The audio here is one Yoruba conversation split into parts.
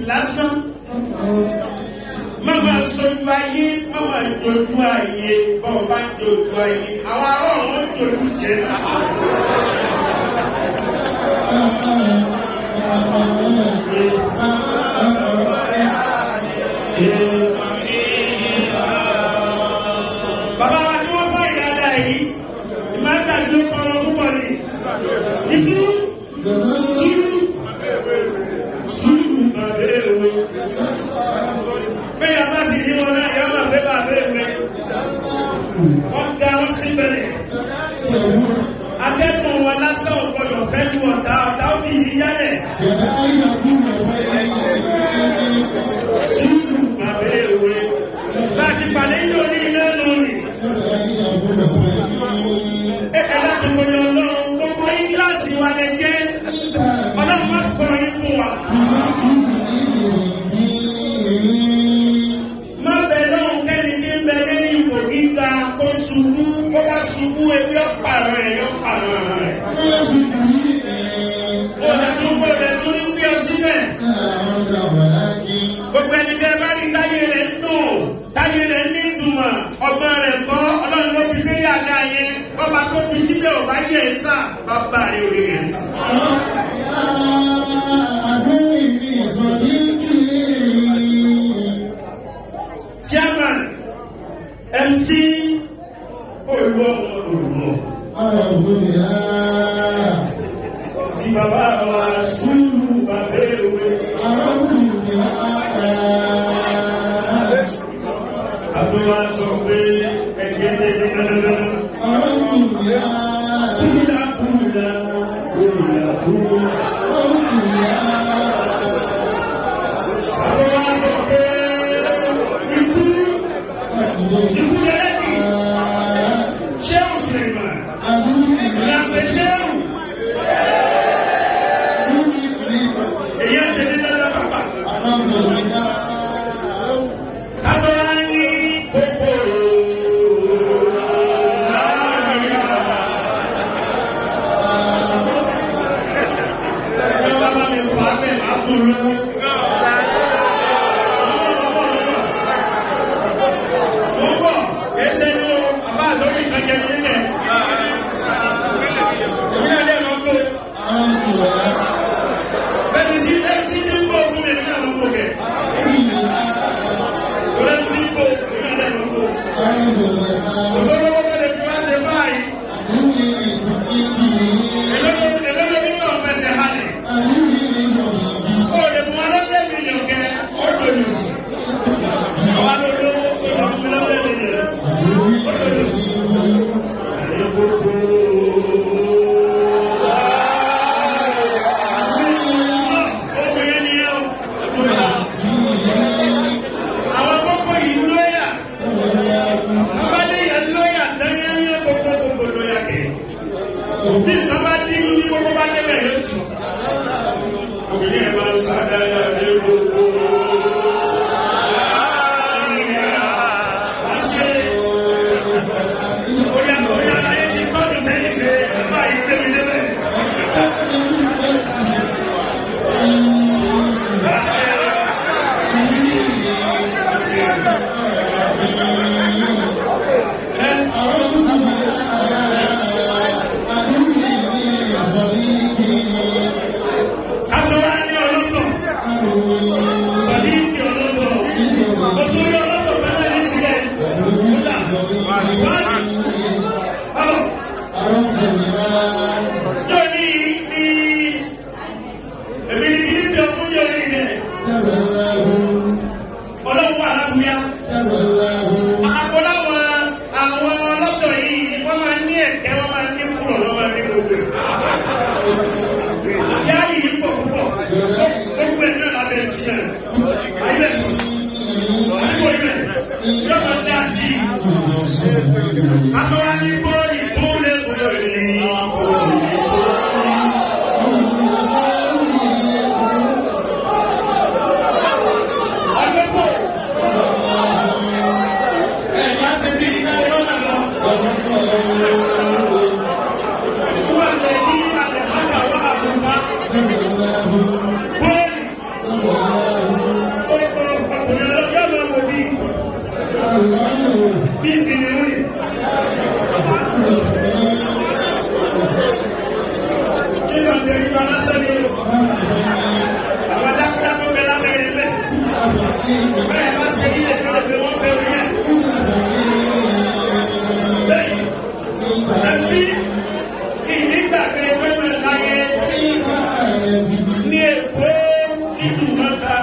lásán. Má máa sojú ayé, má máa jojú ayé, bọ́ọ̀ bá jojú ayé, àwọn ará ọ̀hún jojú jẹ́ náà. Bàbá wa tí wọ́n bá ìdáadáa yìí, ìmáàgbàgbé ọmọ púpọ̀ ni. Ìtú, sùúrù, sùúrù bàbá èwe. Bẹ́ẹ̀ bá sì ní wọn náà, yọ máa bẹ́ bàbá èwe. Wọ́n ga wọn síbẹ̀rẹ̀. Akẹ́kọ̀ọ́ wọn lásán ò gbọdọ̀ fẹ́ lu ọ̀tá ọ̀tá ó fi yí yálẹ̀. Sùúrù bàbá èwe. Bá a ti pàdé ní orí iná nù rìn. Ẹ láti wọlé ọlọ́run gbogbo yín kíláàsì wa lẹ jẹ́. Ọlọ́run má sọ yín fún wa. Má bẹ lọ́hùn kẹ́ni tí ń bẹ lẹ́yìn ipò gíga kó ṣubú kó bá ṣubú ebi ọ̀pàrọ̀ rẹ̀ yọ pàrọ̀ rẹ̀. Ọ̀dà tó ń bọ̀ rẹ̀ tó ń gbé ọ síbẹ̀. Gbogbo ẹni tẹ́ bá rí táyé rẹ̀ ń dùn, táyé rẹ̀ ní ìtumọ̀, ọgbọ́n rẹ̀ kọ́, ọlọ́run ló fi sí àga yẹn, bọ́ba tó fi síbẹ̀ ò bá yẹ̀ ẹ́ sà, bàbá rẹ̀ ò lè yẹ̀ ẹ́ sà. Chairman MC Olúọmọ Olùmọ̀ ti bàbá wa sùúrù bàbá èwe. Àtúwà sọ pé ẹgbẹ́ tẹ̀lé dandandan. Kúlà kúlà kúlà kúlà. Àtúwà sọ pé ikú ikú lẹ́lẹ́tì. Ṣéwù Sùlẹ̀mà. Ìlànà ṣéwù. Èyí á tẹ̀lé dandan pàpà. Àtúwà ní gbogbo ìjọba bá mi fà á bẹ́ẹ̀ máa kú lọ́wọ́. Mo ń bọ̀, ẹsẹ̀ ní o, bàbá àlórí ìkànjẹ ní nílẹ̀. Èmi náà lè máa kó. Bẹ́ẹ̀ni sí MC ti ń bọ̀ fún mi, èmi náà ló ń bọ̀ kẹ̀. Bẹ́ẹ̀ni sí ń bọ̀, èmi náà lè máa kó. Òṣèlú owó lè fi wá ṣe báyìí. Èló ló ní náà fẹsẹ̀ halẹ̀. Ó lè mú alọ́dẹ̀ mílíọ̀n kẹ, ó lòlù sí. Àwa ló lówó tó lọ fún lọ́dẹ̀ mílíọ̀n. Ó lòlù sí. Obìnrin ni ẹ o. Àwọn kókó yìí lóyà. Abálé yẹn lóyà tẹ́yẹ́yẹ́ gbogbo gbogbo lóyà kẹ̀. Bí nǹkan bá dín ní gbogbo bá débẹ̀ yóò tù. Obìnrin ẹ̀ máa ń sá dáadáa ní gbogbo. Wọ́n ṣe orí orí aláyé ti tọ́jú sẹ́yìn pé ẹ̀fọ́ yìí gbé mi débẹ̀. Kátó wá ní ọlọ́tọ̀. Sọ̀díìkì ọlọ́tọ̀. Òtúrí ọlọ́tọ̀ bẹ́ẹ̀ ní sílẹ̀. Kódà, wá. Báwo? Yóò ní ní èmi ní kí ní bí ọkùnrin yóò ní ilẹ̀. Ọlọ́run wà lábúyá. Àpò láwọn àwọn ọlọ́tọ̀ yìí wọ́n máa ní ẹ̀kẹ́ wọ́n máa ní fúrọ̀ lọ́ máa ní gbogbo ẹ̀. Ìyá yìí pọ̀ púpọ̀. Gbogbo ẹ̀ náà lábẹ́ ìṣẹ́. Ayé àdúgbò ilẹ̀ yóò máa dá sí i. Àtọ́wá ní bọ́ọ̀lì tó lé bọ́ọ̀lì. Àgbẹ̀pọ̀ ẹ̀ máa ṣe bí iná lọ́nà lọ. Wọ́n lè ní àlẹ́ àgbà wà àbúrò. Bọ́ọ̀lì. Bí kìnìún ni. Nígbà tí ẹni bá lásán ni o. Àwọn dákúdákú bẹ lábẹ́rẹ́ bẹ́ẹ̀. Bẹ́ẹ̀ bá ṣe ilé kan lè wọ́n fẹ́ wí yẹn. Bẹ́ẹ̀ àti ìnígbàgbé wẹ́wẹ́ láyé ní Èkó nínú mọ́ta.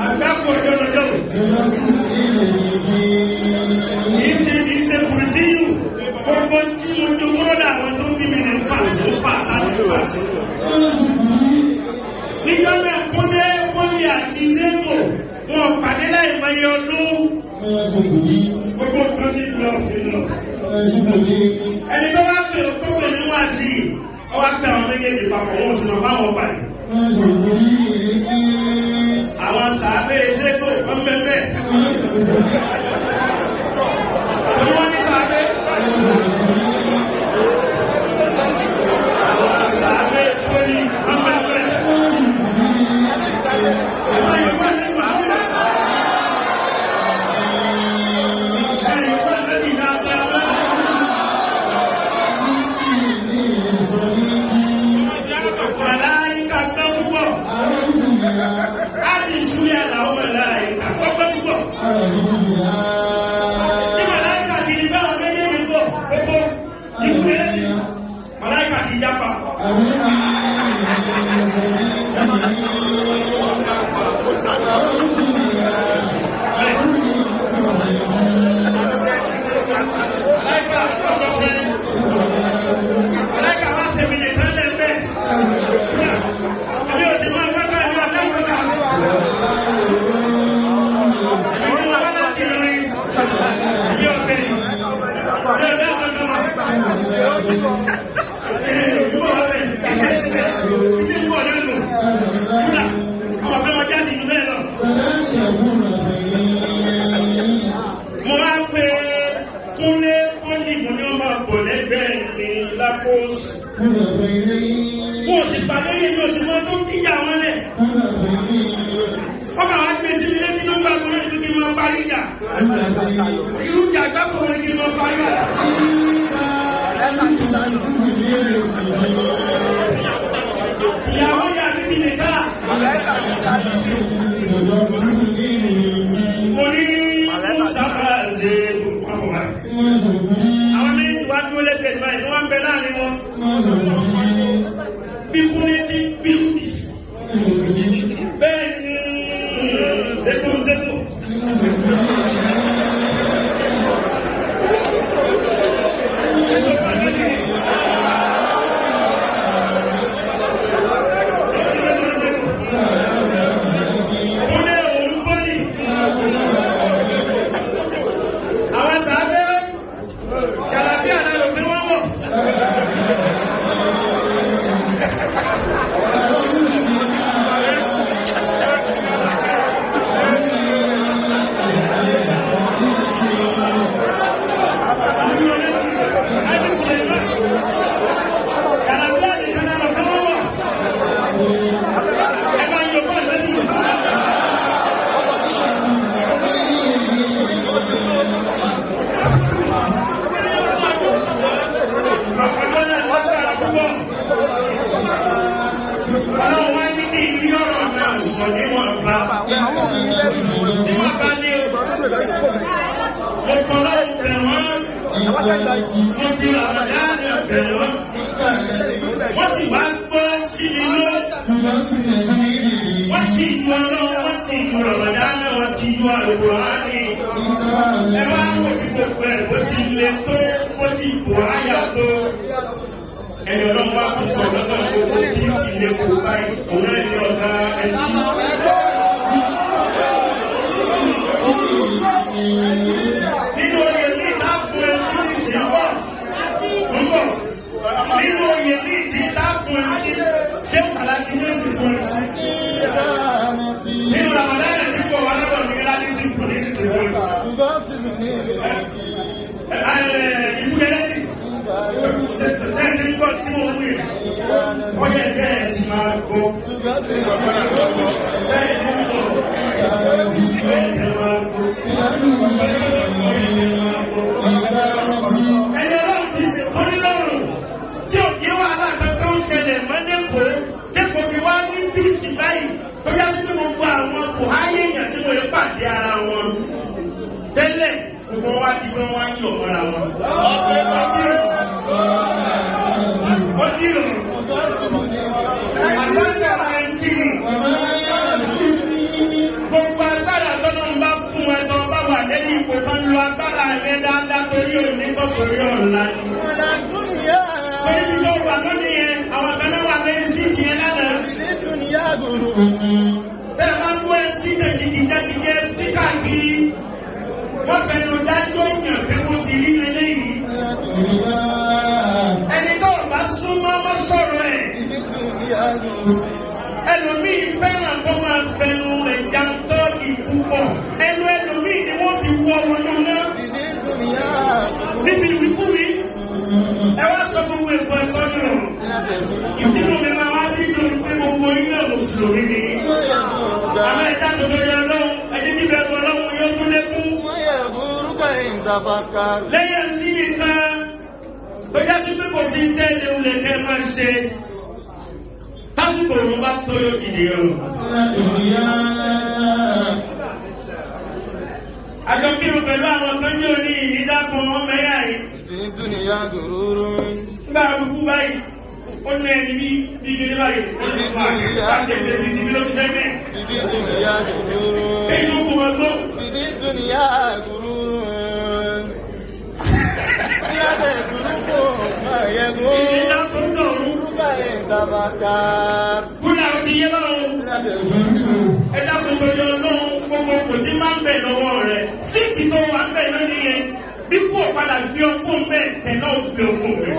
Àgbákò jọlọjọlọ. Kìí ṣe kùrìsí yù. Gbogbo tí mo jogún lọ́dọ̀ àwọn tó bí mi ní fà ló fà sáré fà sí. Níjọ́ náà Kúnlé Pọ́lì àti Zégo wọn pàdé láì mọye ọdún. Gbogbo nǹkan sì lọ lọ. Ẹni tó wá pè tó pè ní wá sí i, ọ wá pè àwọn méjèèjì papọ̀ wọn sì lọ bá wọn pàdé. Àwọn sàábé Zégo wọn bẹ́ẹ̀. Àwọn wọn ní sàábé. Àwọn sàábé Pọ́lì wọn bẹ́ẹ̀. Àwọn Yorùbá ní sàábé. Màláíkà gbọ́ púpọ̀. Á ti súlẹ̀ làwọn màláíkà gbọ́ púpọ̀. Ní màláíkà ti ní báwọn méjèèjì bọ̀ gbogbo ìkúlẹ̀ màláíkà ti jápa. Màláíkà ọ̀dọ́ bẹ́ẹ̀. Màláíkà wá tẹ̀mí nìkan lẹ́gbẹ̀ẹ́. Èmi ò sì máa gbàgbà ní ọ̀dọ́ ìgbàgbà. Èmi sì máa wá láti rin ìbí ọ̀fẹ́. Ìbí ọ̀dọ́ àkọ́kọ́ máa. Èmi ò bọ̀ ọ̀fẹ́ ẹ̀jẹ̀ síbẹ̀. Ìdí ń bọ̀ lẹ́nu. Kúrà, àwọn ọ̀fẹ́ wọn jáde ìlú bẹ́ẹ̀ lọ. Mo máa ń pe Kúnlé Pọ́lì mo ní wọ́n máa bọ̀ lẹ́gbẹ̀ẹ́ mi lákòóso. Mo sì pàdé ní mi ò sì mọ tó kíjà wọn lẹ̀. Wọ́n kà wá gbé sí ilé tí ló ń bá wọn ní kí n máa parí ìjà. Irú ìjà àgbákò wọn ni kí n máa parí ìjà. Ìyàwó yà mí ti lè ká. Mo ní Mustapha ṣe papọ̀ báyìí. Àwọn méjì wá dúró lẹ́gbẹ̀ẹ́ báyìí ni wọ́n ń bẹ láàrin wọn. Bí Kúnlé ti bí bẹ́ẹ̀ ni Zégo Zégo. Kúnlé òun pọ́lì. Àwọn sàábé jàlábí àná ló fi wọ́n wọ̀. Ọlọ́run wá ní kí ìrí ọ̀rọ̀ náà sọ níwọ̀n bá. Tí wọ́n bá ní o, mo fọlọ́ bẹ̀ wọ́n, mo fi Ramadan bẹ̀ wọ́n. Wọ́n sì wá gbọ́ sí mi lọ. Wọ́n ti ju ọlọ́run, wọ́n ti ju Ramadan, wọ́n ti ju Àlùkùránì. Ẹ wá wò ní gbogbo ẹ̀ bó ti le tó, bó ti bò áyà tó. Ẹni ọlọ́run wá fi sọ lọ́dọ̀ gbogbo bí sì lè kó báyìí, òun náà ní ọ̀gá ẹtí. Nínú oyè ní ìta fún ẹtí ní ìsìn bọ̀, ń bọ̀. Nínú oyè ní ìtì ìta fún ẹtí, ṣé Fàlàtí ní èsì fún ẹtí? Nínú Ramadan tí kò wá lọ́dọ̀ mi láti sí kò ní ti fún ẹtí. Ìkúlẹ̀ lẹ́tì tẹ́sí ń gbọ́ tí mo wí ọyẹ bẹ́ẹ̀ ti máa gbọ́. Ẹni ọlọ́run ti ṣètò nílọ́rùn tí ò ní wàhálà kankan ń ṣẹlẹ̀ mọ́ lẹ́kọ̀ọ́ tẹ́kọ̀ọ́ fi wá ní bíìsì báyìí tó yá sí pé gbogbo àwọn kò háyé èèyàn tí wọ́n yẹ pàdé ara wọn tẹ́lẹ̀ gbogbo wa di pé wọ́n á yọ̀ mọ́ra wọn. Ó ní ìrọ̀rùn. Àgbàdo àìsí ni gbogbo agbára tọ́lọ́ ń bá fún ẹ tó bá wà lẹ́yìn ipò kan lo agbára rẹ dáadáa torí òní kọ́ torí ọ̀la ni. Torí bí tó wà lónìí yẹn, àwọn kan náà wà lẹ́yìn síìtì yẹn lánàá. Tẹ́ ẹ máa ń gbọ́ MC jẹ̀gìdì MC káàkiri. Wọ́n fẹnu dájọ́ yàn pé kó ti rí eléyìí. Ẹni tó bá súnmọ́ mọ́ sọ̀rọ̀ ẹ̀. Ẹlòmíì fẹ́ràn kó máa fẹnu rẹ̀ jantọ́ọ̀gì púpọ̀. Ẹnu ẹlòmíì ni wọ́n fi wọ́ wọn lóná. Níbi ìwíkúwí, ẹ wá sọ gbogbo èkó ẹ̀sọ́ nìrọ̀. Ìdínú mi máa wá bí lórí pé gbogbo ilé mùsùlùmí ni. Àwọn ẹ̀dá tó lórí ọlọ́run, ẹni níbẹ̀ ọlọ́run yóò tún lékún. Lẹ́yìn ẹ̀mí nìkan, tó já sí pé kò sí tẹ́lẹ̀ olè kẹ́ máa ṣe. Tásìkò òun bá tó yóò dìde o. Àjọ kírun pẹ̀lú àwọn tó ní òní ìdákan ọmọ ẹ̀yà yìí. Nígbà gbogbo báyìí, ó ní ẹni bí bí báyìí, ó ní wà láti ẹsẹ̀ bíi tìbí ló ti fẹ́ mẹ́. Èyí ló kó wọn gbọ́. Ìdákan dọ̀rùn. Kúlà ó ti yé báwọn. Ẹ dákun tó yọ lọ́hùn gbogbo kò tí máa ń bẹ̀ lọ́wọ́ rẹ̀. Síìtì tó wà ń bẹ̀ lónìí yẹn. Bí kò padà gbé ọkùn bẹ́ẹ̀ tẹ̀ náà gbé ọkùn bẹ́ẹ̀.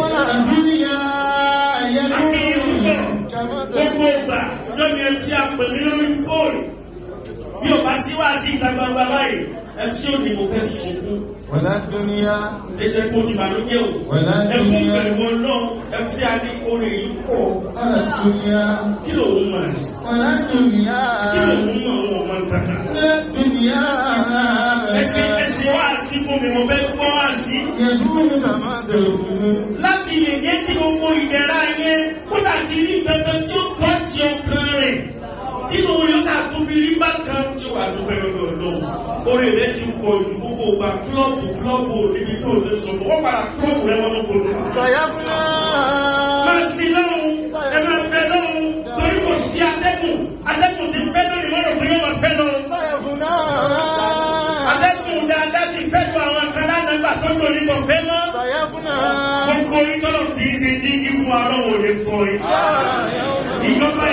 Àmì ìrúbọ̀ gbogbo ìgbà lómi ẹtí àpè mí lórí fóònù. Bí o bá sí wá sí ìta gbangba báyìí, ẹtí ò ní mo fẹ́ sunkún. Ẹsẹ̀ kò ti bàlújẹ́ o. Ẹkún pẹ̀lú ọlọ́run ẹtí a ní orin yìí pọ̀. Kí lòun máa ṣe? Kí lòun mọ̀ wọn máa ń kàkà? Ẹsìn wá sí fún mi, mo fẹ́ gbọ́ wá sí. Láti lè jẹ́ kí gbogbo ìdẹ̀ra yẹn, ó ṣàti rí dandan tí ó tọ́ ti ọkàn rẹ̀. Tí lórí ó ṣàtúnfi rí bákan tí ó wà dúpẹ́ lọ́dọ̀ Ọlọ́run. Orí rẹ̀ ti pọ̀ ju gbogbo ìgbà kílọ̀bù níbi tó ti sọ̀rọ̀. Wọ́n padà kílọ̀bù rẹ̀ wọ́n gbogbo. Máa sí lọ́hùn, ẹ máa bẹ lọ́hùn, torí kò sí atẹ́gùn. Atẹ́gùn ti fẹ́ lónìí, wọ́n rò pé yóò máa fẹ́ lọ. Atẹ́gùn dáadáa ti fẹ́ lu àwọn kan lánàá gbà tó lò ní kò fẹ́ mọ́. Gbogbo yín tọ́lọ̀ fi ṣe dígí fún arọ́wò lè fọ yín. Ìjọba